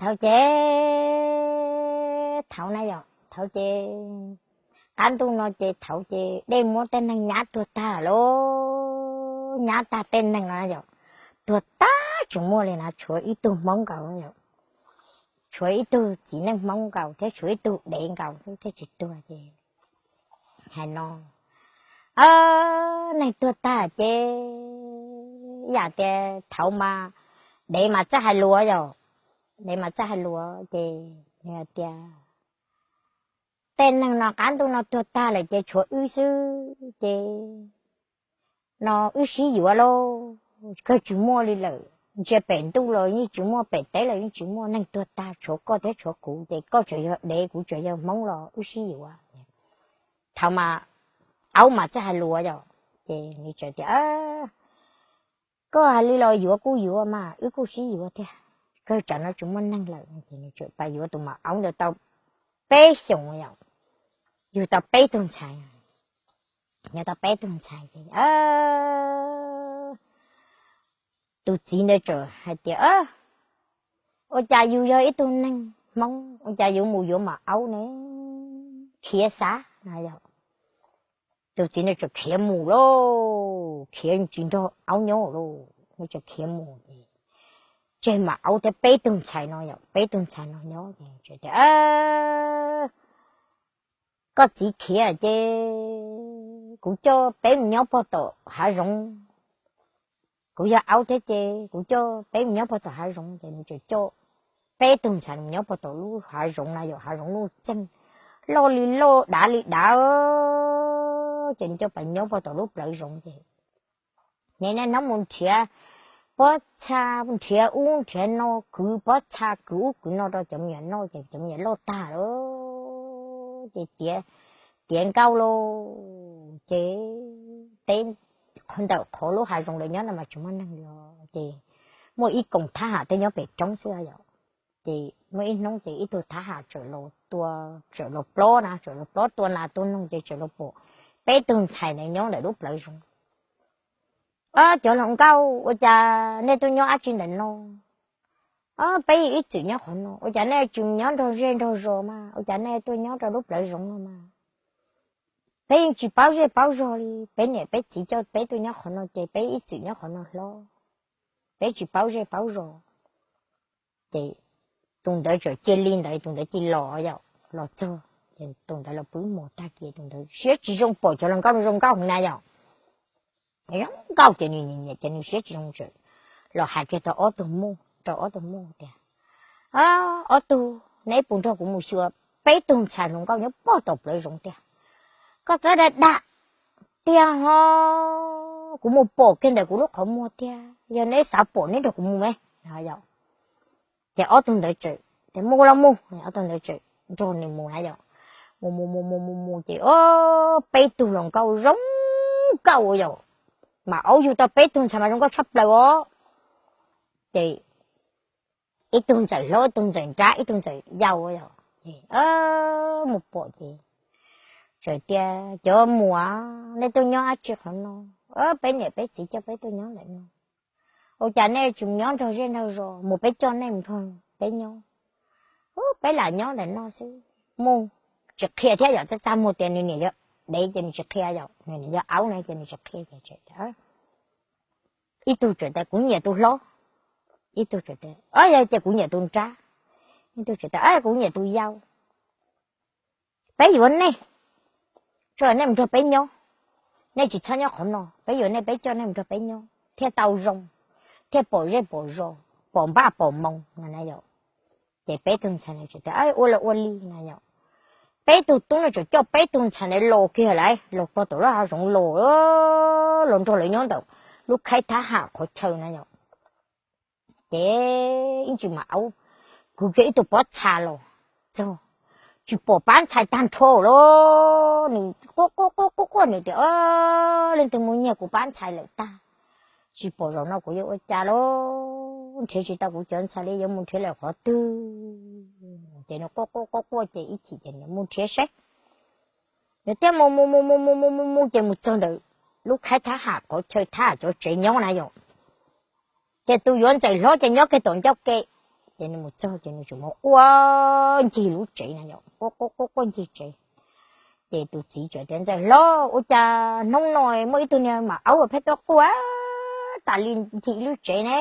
Thaum ces, thaum na yom, thaum ces qab ntuj no ces thaum ces dej muab tej neeg nyab tuag tag lauj, nyab tag tej neeg no yom, tuag tag tsis muaj li na, tshuav ib tug Hmoob nkaus yom, tshuav ib tug txiv neej Hmoob nkaus thiab tshuav ib tug dev nkaus thiaj tsis tuag ces hais no, neeg tuag tag ces yam tias thaum mas dev mas txawj hais lus yom, dev mas txawj hais lus ces nws hais tias tej neeg no qab ntuj no tuag tag lawm ces tshuav wb xwb ces no wb sib yuav lauj, kawg tsis muaj li lawm, ntsia pem ntuj los yeej tsis muaj, pem teb los yeej tsis muaj, neeg tuag tag tshuav koj thiab tshuav kuv ces koj tseem yog dev kuv tseem yog Hmoob los wb sib yuav. Thaum mas aub mas txawj hais lus yom, ces nws txawm tias koj hais li los yuav kuj yuav mas wb kuj sib yuav thiab, kawg tsam no tsis muaj neeg lawm ces nws txawm pais yuav tus maum aub ntawd tau peb xyoos yom, yug tau peb tug ntxhais, yug tau peb tug ntxhais ces tus txiv ntawd txawm hais tias ua cas yus yog ib tug neeg Hmoob ua cas yuav mus yuav maum aub ne, khiav xav na yom. Tus txiv ntawd txawm khiav mus lauj, khiav tsis nrog aub nyob lauj, nws txawm khiav mus es tseg maum aub thiab peb tug ntxhais no yom, peb tug ntxhais no nyob ces tias koj txiv khiav ces kuv coj peb mus nyob pog tom hav zoov, kuv yog aub thiab ces kuv coj peb mus nyob pog tom hav zoov ces nws txawm coj peb tug ntxhais mus nyob pog tom lub hav zoov na yom, hav zoov loj txeeg, loj li loj dav li dav ces nws coj peb nyob pog tom lub plawv zoov ces nej niaj hnub mus nrhiav pob txha, nrhiav ub nrhiav no, kwv pob txha kwv ub kwv no rau cov me nyuam noj ces cov me nyuam loj tag lawm ces tiav, tiav nkauj lauj ces teb ntawm qhov lub hav zoov lawv nyob no mas tsis muaj neeg li os ces muaj ib koom thab ham tej nyob pem roob xwb yom. Ces muaj ib hnub ces ib tug thab ham txawm los tua, txawm los plob na, txawm los plob tua nas tua noog ces txawm los pom peb tug ntxhais ntawd nyob ntawm lub plawv zoov. Ob, cov hluas nkauj ua cas nej tuaj nyob dab tsi ntawm no? Ob, peb ib txwm nyob qhov no, ua cas nej tsis nyob nrog zej nrog zos mas, ua cas nej tuaj nyob rau lub plawv zoov no mas? Peb yeej tsis paub zej paub zos li, peb niam peb txiv coj peb tuaj nyob qhov no ces peb ib txwm nyob qhov no hlob, peb tsis paub zej paub zos. Ces tus ntawd txawm cia li ntawd, tus ntawd cia li los yom, los txog ces tus ntawd los pw mos tag kiag, tus ntawd siab tsis zoo, pom cov hluas nkauj zoo nkauj heev na yom, zoo nkauj ces nws nyiam nyiam ces nws siab tsis zoo txawm los hais kiag rau ob tug muam, rau ob tug muam tias, ob tug, neb puas nrog kuv mus xyuas peb tug ntxhais hluas nkauj nyob pog tom plawv zoov tiag? Koj txhob dag dag tiag ho, kuv mus pom kiag ntawm kuv lub qhov muag tiag, yog neb xav pom neb nrog kuv mus me. Ces ob tug ntawd txawm tias mus los mus, ob tug ntawd txawm nrog nws mus na yom. Mus mus mus mus mus mus ces ob peb tug hluas nkauj zoo nkauj yom, mas aub yug tau peb tug ntxhais mas zoo nkauj tshaj plaws os. Ces ib tug ntxawm hlob, ib tug ntxawm nrab, ib tug ntxawm yau yom. Ces mus pom ces txawm tias cov muam, nej tuaj nyob dab tsi qhov no? Peb niam peb txiv coj peb tuaj nyob ntawm no. Ua cas nej tsis mus nyob nrog zej nrog zos, mus peb coj nej mus nrog peb nyob. Peb lam nyob ntawm no xwb. Mus, tsis qhia thiab yom, txaj txaj muag tias nws niam yog dev ces nws tsis qhia yom, nws niam yog aub na ces nws tsis qhia ces ib tug txawm tias kuv nyiam tus hlob, ib tug txawm tias, o, yog tias kuv nyiam tus nrab, ib tug txawm tias kuv nyiam tus yau. Peb yuav nej, tso nej mus nrog peb nyob, nej tsis txhob nyob qhov no, peb yuav nej peb coj nej mus nrog peb nyob thiaj tau zoo, thiaj pom zej pom zos, pom npaj pom moos no na yom. Ces peb tug ntxhais ntawd txawm tias ua los ua li na yom. Peb tug tub no txawm coj peb tug ntxhais ntawd los kiag lawm, los pog tom lub hav zoov los, los nrog lawv nyob ntawm lub khaib thab ham qhov chaw na yom. Ces ib ntsis mas aub kwv kiag ib tug pob txha los txog, tsis pom pab ntxhais tag nrho lawm. Nws quaj quaj quaj quaj, nws tias, leej twg mus nyiag kuv pab ntxhais lawm tag, tsis pom, zaum no kuv yuav ua cas lauj? Nrhiav tsis tau kuv cov ntxhais li, yuav mus nrhiav lawm qhov twg? Ces nws quaj quaj quaj quaj ces ib chim ces nws mus nrhiav saib. Nws thiaj mus mus mus mus mus mus mus mus ces mus txog ntawm lub khaib thab ham qhov chaw thab ham cov tsev nyob na yom. Ces tus yuav ntxawm hlob ces nyob kiag tom ncauj ke, Ces nws mus txog ces nws tseem mus quaj ncig lub tsev na yom, quaj quaj quaj quaj ncig tsev. Ces tus txiv txawm tias, Ntxawm hlob, ua cas hnub no muaj ib tug niag maum aub pheej tuaj quaj tas li ncig ib lub tsev ne?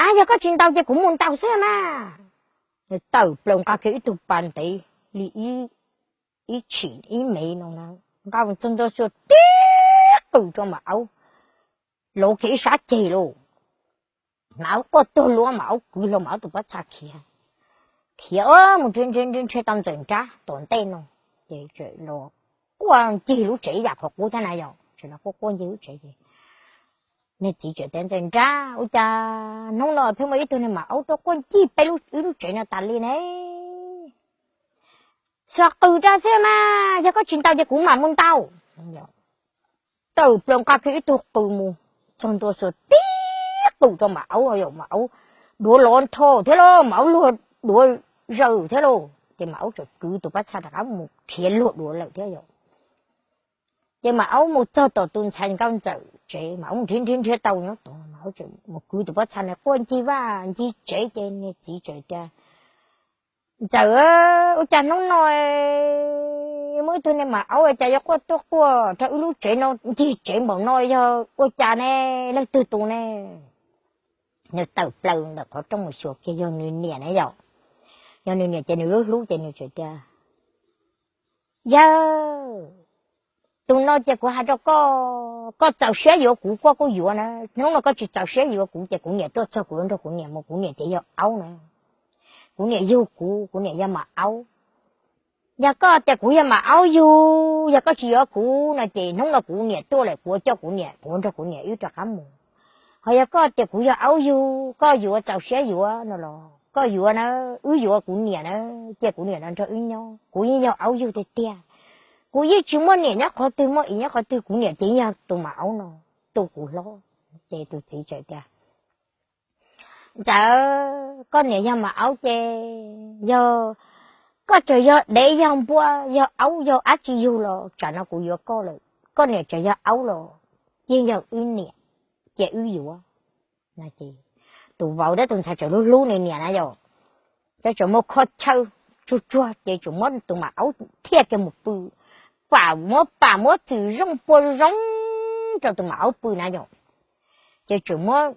A, yog koj tsis ntaus ces kuv mus ntaus xwb mas. Nws tawm plaws nqa kiag ib tug pas ntev li ib tshim ib mev no na, nqa mus txog ntua xuas tib qws rau maum aub, lov kiag ib sab ceg lauj. Maum aub quaj tuag luab, maum aub kwv hlo maum aub tus pob txha khiav, khiav mus nrhiav nrhiav nrhiav tau ntxawm nrab tom ntej no, ces txawm los quaj ncig lub tsev ib yam qhov qub thiab na yom, tseem los quaj quaj ncig lub tsev ces nws txiv txawm tias, Ntxawm nrab, ua cas hnub no pheej muaj ib tug niag maum aub tuaj quaj ncig peb lub, wb lub tsev no tas li ne? Xuas qws rau xwb mas, yog koj tsis ntaus ces kuv mam mus ntaus. Tawm plaws nqa kiag ib tug qws mus txog ntua xuas tib qws rau maum aub, yog maum aub duav lov nthos thiab lauj, maum aub luag duav zaws thiab lauj, ces maum aub txawm kwv tus pob txha rov qab mus khiav luag duav lawm thiab yom. Ces maum aub mus txog tom tus ntxhais nkauj ntxawm tsev, maum aub nrhiav nrhiav nrhiav tau nyob tod, maum aub tseem mus kwv tus pob txha no quaj ncig vaj ncig tsev, ces niag txiv txawm tias, Ntxawm, ua cas hnub no muaj ib tug niag maum aub cas yuav quaj tuaj quaj rau wb lub tsev no ncig tsev npaum no, yog ua cas ne, leej twg tus ne? Nws tawm plaws ntawm qhov rooj mus xyuas kiag yog nws niam na yom. Yog nws niam ces nws lub hlub ces nws txawm tias, Yawg, tus no ces kuv hais rau koj, koj txaus siab yuav kuv koj kuj yuav na, hnub no koj tsis txaus siab yuav kuv ces kuv niam tuaj txog kuv yuav nrog kuv niam mus, kuv niam ces yog aub na. Kuv niam yug kuv, kuv niam yog maum aub. Yog koj tias kuv yog maum aub yug, yog koj tsis yuav kuv no ces hnub no kuv niam tuaj lawm, kuv yuav coj kuv niam, kuv yuav nrog kuv niam wb rov qab mus. Ho yog koj tias kuv yog aub yug, koj yuav txaus siab yuav no los koj yuav na, wb yuav kuv niam na, cia kuv niam no nrog wb nyob, kuv yeej yog aub yug tiag tiag. Kuv yeej tsis muaj niam nyob qhov twg, muaj ib nyob qhov twg, kuv niam ces yog tus maum aub no, tu kuv hlob. Ces tus txiv txawm tias, Ntxawm, koj niam yog maum aub ces yog koj tseem yog dev yog npua, yog aub yog dab tsi yug los tsam no kuv yuav koj lawm. Koj niam tseem yog aub los yeej yog wb niam, cia wb yuav. Tus vauv thiab tus ntxhais tseem hlub hlub nws niam na yom, ces tseem muab kho chaw tsuag tsuag ces tseem muab tus maum aub thiaj kiag mus pw, pam muab pam muab txwm zoo pua zoo rau tus maum aub pw na yom. Ces tseem muab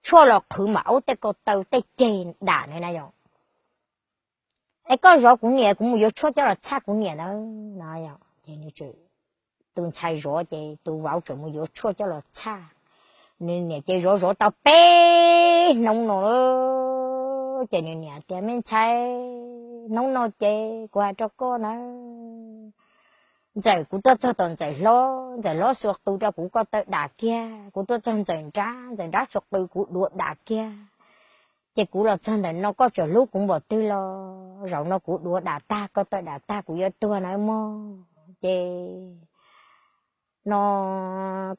tshuaj los qhwv maum aub tej ko taw tej ceg dam na yom. Es koj zov kuv niam, kuv mus yuav tshuaj coj los txhaj kuv niam na. Ces tus ntxhais zov ces tus vauv tseem mus yuav tshuaj coj los txhaj. Nws niam ces zov zov tau peb hnub no lawm ces nws niam tias, Me ntxhais, hnub no ces kuv hais rau koj na, Ntxawm, kuv tuaj txog tom Ntxawm hlob, Ntxawm hlob xuas qws rau kuv ko taw dam kiag, kuv tuaj txog Ntxawm nrab, Ntxawm nrab xuas qws kuv duav dam kiag. Ces kuv los txog ntawm no koj tseem hlub kuv npaum twg los zaum no kuv duav dam tag ko taw dam tag kuv yuav tuag na mog. Ces no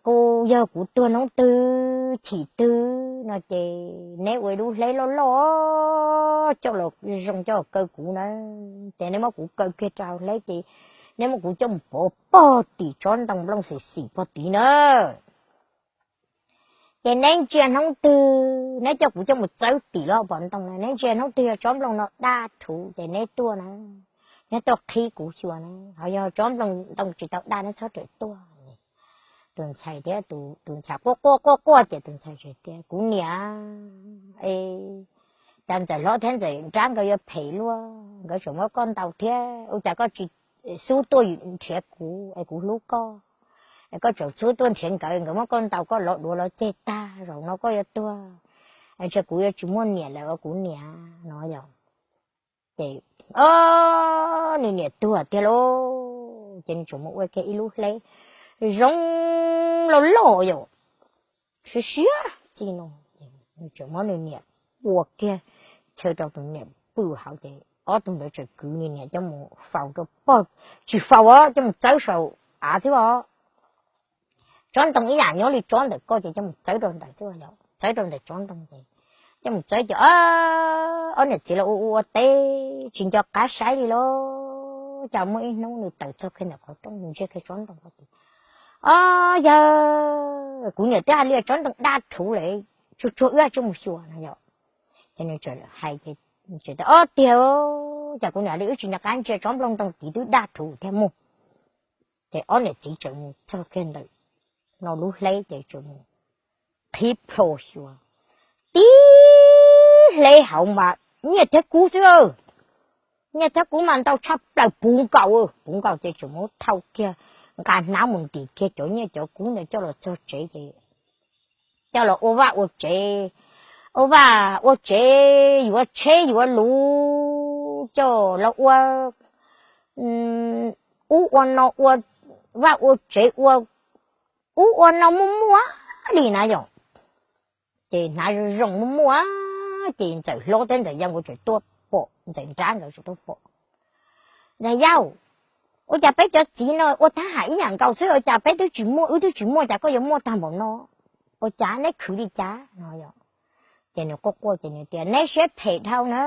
kuj yog kuv tuag hnub twg chim twg no ces neb ua ib lub hleb loj loj coj los zoo coj los kaw kuv na. Ces neb muab kuv kaw kiag rau hleb ces neb muab kuv coj mus pov pog tim tsob ntoo nplooj xim xim pog tid na. Ces neb ntsia hnub twg neb coj kuv coj mus txawb tim lub hauv paus ntoo na, neb ntsia hnub twg yog tsob nplooj no daj rhuv ces neb tuaj na, neb tuaj qhib kuv xyuas na, ho yog tsob nplooj ntoo tsis tau daj neb txhob rawm tuaj. Tus ntxhais thiab tus ntxhais quaj quaj quaj quaj ces tus ntxhais tias, Kuv niam, cas Ntxawm hlob thiab Ntxawm nrab nkawd yuav phem luaj, nkawd tseem muab koj ntaus thiab, ua cas koj tsis xub tuaj nrhiav kuv es kuv hlub koj, es koj tseem xub tuaj nrhiav nkawd, nkawd muab koj ntaus koj lov duav lov ceg tag, zaum no koj yuav tuag, es ntshe kuv yuav tsis muaj niam lawm os kuv niam no yom. Ces nws niam tuag tiag lauj, ces nws tseem mus ua kiag ib lub hleb zoo loj loj yom, siab siab txij no, nws tseem muab nws niam ua kiag chaw rau tus niam pw hauv ces ob tug ntawd tseem kwv nws niam coj mus faus rau pog, tsis faus os, coj mus txawb saum av xwb os. Tsob ntoo ib yam nyob li tsob ntawm koj ces coj mus txawb rau ntawm xwb os, txawb rau ntawm tsob ntoo ces coj mus txawb ces ob niam txiv los ua ua teb tsis nco qab saib li lauj. Cas muaj ib hnub nws tawm txog kiag ntawm qhov rooj nws ntsia kiag tsob ntoo ko tias, Ob yawg, kuv niam twb hais li tsob ntoo daj rhuv lawm, tsuag tsuag wb tsuas mus xyuas no yom. Ces nws hais, ob tiag, cas kuv niam li wb tsis nco qab ntsia tsob nplooj ntoo tid twb daj rhuv thiab mus. Ces ob niam txiv tseem mus txog kiag ntawm no lub hleb ces tseem mus qhib plho xyuas, tib hleb hauv mas nyiaj thiab kub xwb. Nyiaj thiab kub mas ntau tshaj plaws puv nkaus, puv nkaus ces tseem muab thau kiag, nqa hnab mus ntim kiag cov nyiaj cov kub ntawd coj los txog tsev ces coj los ua vaj ua tsev, ua vaj ua tsev, yuav tsheb yuav luv, coj los ua ub ua no, ua vaj ua tsev, ua ub ua no muaj muaj li na yom. Ces hnav zoo zoo muaj muaj, ces Ntxawm Hlob thiab Ntxawm Yau nkawd tseem tuaj pom, Ntxawm Nrab nkawd tseem tuaj pom. Ntxawm Yau, ua cas peb cov txiv no ua tab ham ib yam nkaus xwb, ua cas peb twb tsis muaj, wb twb tsis muaj, cas koj yuav muaj tag npaum no? Ua cas neb khwv li cas no? Ces nws quaj quaj ces nws tias neb siab phem dhau na.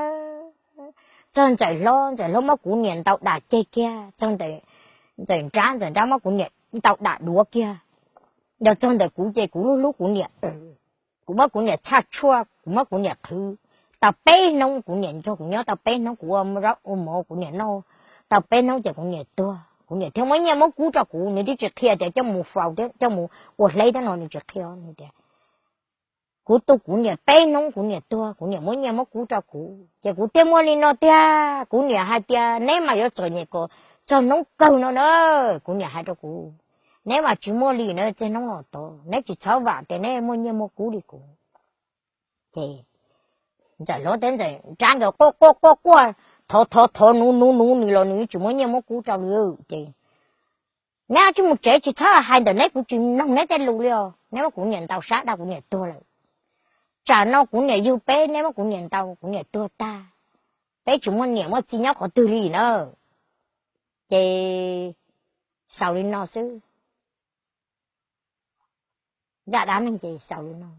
Txog Ntxawm Hlob, Ntxawm Hlob muab kuv niam ntaus dam ceg kiag, txog Ntxawm Nrab, Ntxawm Nrab muab kuv niam ntaus dam duav kiag, yog txog ntawm kuv ces kuv lub hlub kuv niam, kuv muab kuv niam txhaj tshuaj, kuv muab kuv niam qhwv tau peb hnub, kuv niam nrog kuv nyob tau peb hnub, kuv ua zaub ua mov kuv niam noj tau peb hnub ces kuv niam tuag. Kuv niam thiaj muab nyiaj muab kub rau kuv, nws twb tsis qhia tias coj mus faus thiab coj mus ua hleb thiab no, nws tsis qhia. Nws tias kuv tu kuv niam peb hnub kuv niam tuag, kuv niam muab nyiaj muab kub rau kuv ces kuv thiaj muaj li no tiag. Kuv niam hais tias neb mas yuav txom nyem kom txog hnub kawg no na. Kuv niam hais rau kuv, neb mas tsis muaj li na, txij hnub no tod neb tsis txhob vam tias neb muaj nyiaj muaj kub li kuv. Ces Ntxawm Hlob thiab Ntxawm Nrab nkawd quaj quaj quaj quaj, thov thov thov, nuv nuv nuv nws los nws tsis muab nyiaj muab kub rau li. Ces neb tsis mus tsev, tsis txhob hais ntawm neb, kuv tsis mloog neb tej lus li os. Neb muab kuv niam ntaus sab dag kuv niam tuag lawm. Tsam no kuv niam yug peb, neb muab kuv niam ntaus kuv niam tuag tag, peb tsis muaj niam muaj txiv nyob qhov twg li na. Ces xaus li no xwb. Zaj dab neeg ces xaus li no.